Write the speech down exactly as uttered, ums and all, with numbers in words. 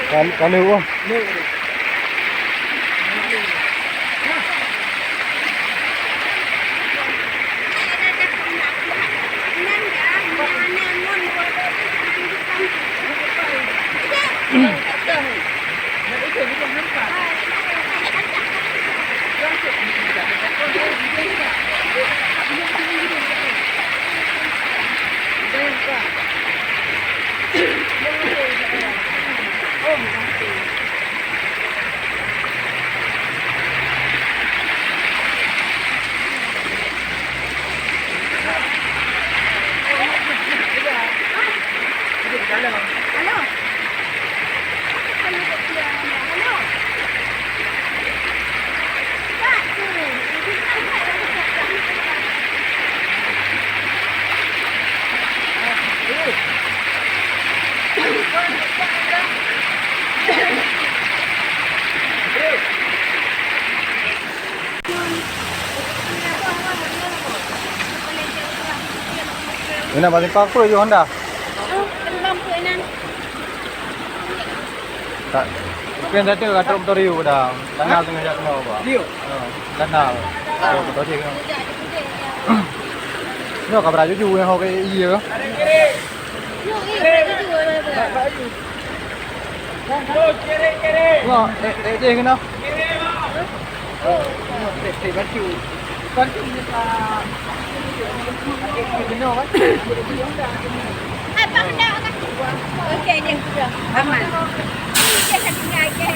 Kan, kan, oh. Ina balik kau aku lagi Honda. Tak. Mungkin tadi ka trok motor you dah. Tanah tengah jak kena apa? Dia. Ha, tanah. Trok motor dia. Nyoe ka beuraju ju nyang ho ke iya. Nyoe, eh, eh, je kena. Okey, ni. Aman. Okey, tinggal je.